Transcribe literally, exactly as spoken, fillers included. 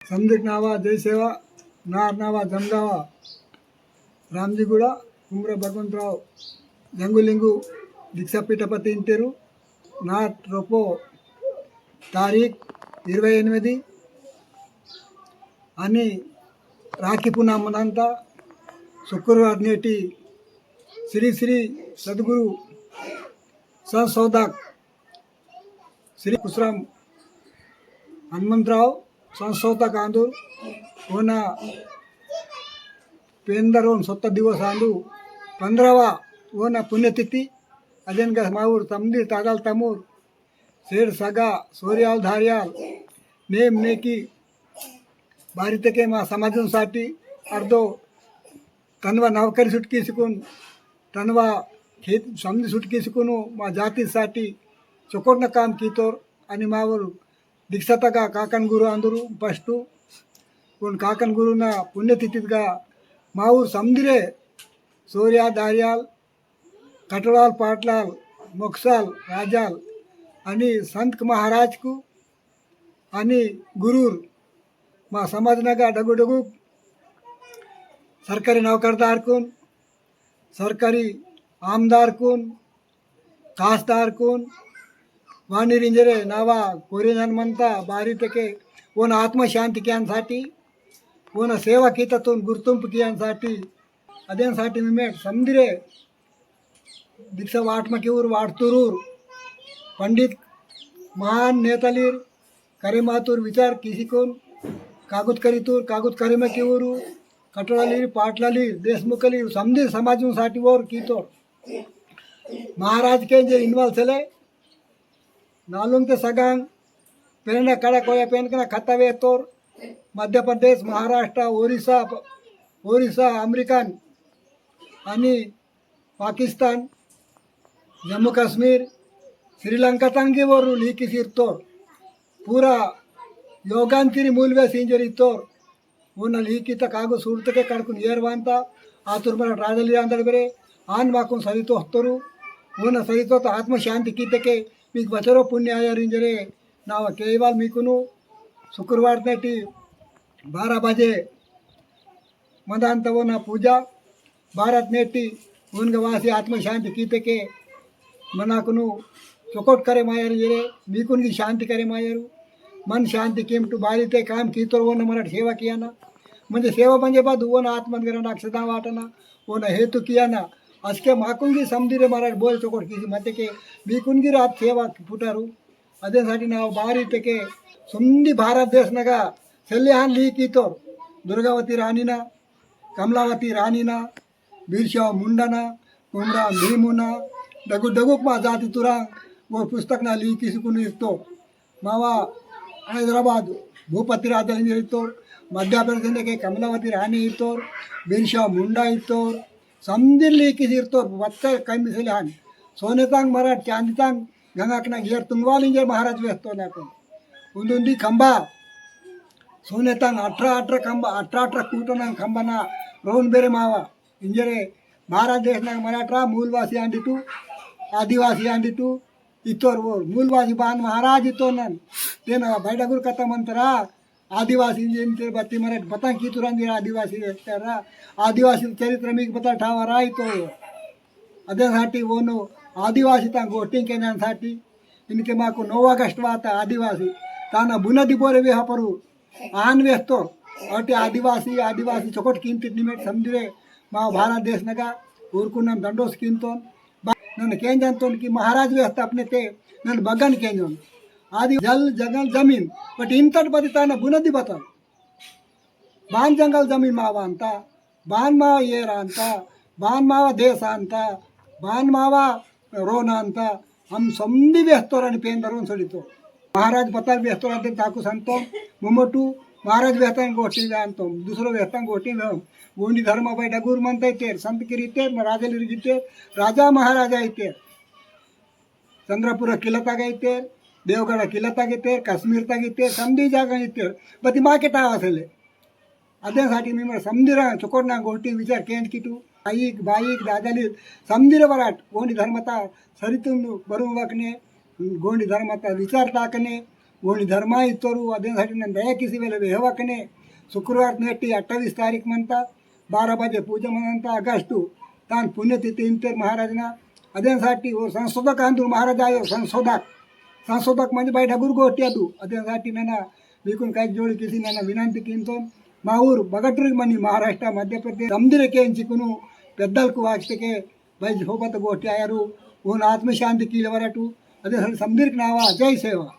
समदिक नावा जय सेवा, नार नावा जमगावा, रामजीगुड़ा, कुमरा भगवंतराव जंगुलिंगु दीक्षा पीठपति इंतेरु। नाट रोपो तारीख इरवै एनिमिदी अनि राखी पुनम मंता शुक्रवार नेटी श्री श्री सद्गुरु संशोधक श्री कुसराम हनुमंतराव संशोधक आंदूर ओना पेंदरोन सत्ता दिवस आंदू पंद्रहवा ओना पुण्यतिथि। अदेन गा माऊर तमदी तादाल तमूर सेर सगा सोरियाल धारियाल नेम नेकी बारी तके मा समाजन साटी अर्दो तनवा नौकरी सुटकी सिकुन तनवा खेत समझ सुटकी सिकुनु मा जाति साटी चोकोटना काम कीतोर। अनि मावर दीक्षातगा काकन गुरु अंदुरु फस्टु उन काकन गुरुना पुण्यतिथितगा मावर समदिरे सोरिया दारियाल कटलाल पाटलाल मोक्साल राजाल अनि संत महाराजकु अनि गुरुर मा समाजनगा डगु डगु सरकारी नौकरदारकुन, सरकारी आमदारकुन, खासदारकुन, वानिर इंजरे नावा कोरिन हनुमंता बारी तके ओन आत्मा शांति कियान साटी, ओन सेवा कीता तोन गुर्तुंप कियान साटी, अदेन साटी मिमेट समदिरे दीक्षा वाटमा किऊर वाटतुरूर पंडित महान नेतालीर करेमातुर विचार किसिकुन कागुत करितुर कागुत करेमा किऊर कटोड़ालीर पाटलालीर देशमुखलीर समदिर समाजुन साटी वोर कीतोर। महाराज के जे इनवाल सेले नालुंग ते सगांग पेन कड़ा कोया पेन कना खत्ता वेहतोर। मध्य प्रदेश, महाराष्ट्र, ओरिसा, ओरिसा, अमेरिकन अनि पाकिस्तान, जम्मू कश्मीर, श्रीलंका तंगी वरु लीकी सिरतोर। पूरा योगान तिरी मूलवे सिंजरी तोर। ओना लीकी त कागो सूरत के कड़कुन एर वांता। आतुर मरा राजली आंदर बेरे आन माकुन सरितो हत्तोरु। ओना सरितो त आत्म शांति कीते के मीक बचरो पुण्य आया रिंजरे। नावा केवाल मीकुनु शुक्रवार नेटी बारह बजे मंदांता ओना पूजा। भारत नेटी उनके वासी आत्म शांति कीते के मनाकुनु चोकोट करे मायर ये रे, मीकुन की शांति करे मायर। मन शांति केमटु बारी ते काम कीतोर ओना मराठ सेवा कियाना। म्हणजे सेवा म्हणजे बाद ओना आत्मा गरण अक्षदा वाटना, ओना हेतु कियाना। असके माकुन की समदिरे मराठ बोल चोकोट किसी मते के मीकुन की रात सेवा पुटारू। अदेन साटी नाव बारी तेके सुंदी भारत देश नगा सेल्ले हान ली कीतोर। दुर्गावती रानी ना, कमलावती रानी ना, बिरसा मुंडा ना, कुमरा भीमू ना, डगु डगुक मा जाति तुरा वो पुस्तक ना ली किसी कुनु इस्तो। मावा हैदराबाद भूपति राजा लिंजर इतोर, मध्य प्रदेश के कमलावती रानी इतोर, बिरसा मुंडा इतोर, समदिर ली किसी इतोर, बत्तर कमी से लहान। सोने तांग मराठ, चांदी तांग गंगा कना घेर तुंगवाल इंजर महाराज वेस्तो ना को। उन्दुंदी खंबा, सोने तांग अठरा अठरा खंबा, अठरा अठरा कूटना खंबा ना रोन बेरे मावा। इंजरे भारत देश ना मराठा मूलवासी आंदिटू, आदिवासी आंदिटू, इतोर वो मूलवासी बान महाराज इतोर नन। तेना बैठा गुरु कथा मंतरा, आदिवासी इंजर इंतेर बत्ती मराठ बतां की तुरंत ये आदिवासी तेरा, आदिवासी चरित्र में बता ठावा राय तो। अदे साटी वोनो आदिवासी तां गोटिंग के नान साटी, इनके माको नौ अगस्त वाता आदिवासी, ताना बुनदी बोरे वे हपरू, आन वेस्तो, अटे आदिवासी, आदिवासी चोकोट कीमती निमेट समदिरे, मा भारत देश नगा, उरकुनम दंडोस कीमतोन, बा-, नन केंजंतोन कि महाराज वेहता अपने ते, नन बगन केंजोन। आदि जल, जंगल, जमीन, but इंतट बदी ताना बुनदी बतल। बान जंगल जमीन मावा अंता, बान मावा येर अंता, बान मावा देश अंता, बान मावा रोन अंता, हम समदी वेहतोर अनि पेंदरोन सड़ितो। महाराज बता वेहतोर अदे ताकु संतो, मुमटु महाराज वेहतन गोटी जानतो, दूसरो वेहतन गोटी में गोंडी धर्म भाई डगुर मनता इतेर, संत किरी इतेर, राजा लिरी इतेर, राजा महाराजा इतेर। चंद्रपुर किला तागा इतेर, देवगढ़ किला तागा इतेर, कश्मीर तागा इतेर, समदी जागा इतेर, बती माके टावा सेले। अदेन साटी मिमर समदिरा चोकोटना गोटी विचार केंज किटू, आईक, बाईक, दादाली समदिर वराट, गोंडी धर्मता सरितुन बरुम वकने, गोंडी धर्मता विचार ताकने, गोंडी धर्मा इत्तोरु, अदेन साठी नन दया किसी वेले वेहवा कने शुक्रवार नेटी अट्ठावीस तारीख मनता, बारह बजे पूजा मनंता अगस्तु, तान पुण्यतिथि इंतेर महाराजना। अदेन साठी वो संशोधक आंदुर महाराज आयो, संशोधक, संशोधक म्हणजे बाई डगुर गोष्टी अदु। अदेन साठी नना मीकुन काई जोड़ी किसी नना विनंती किंतोन, मा ऊर बगटरी मनी महाराष्ट्र, मध्य प्रदेश, समदिर के इंचिकुनु पेद्दल को वाचते के भाई झोपत गोटी आयरु, उन आत्मशांति कीलवरटु, अदे सर समदिर नावा, जय सेवा।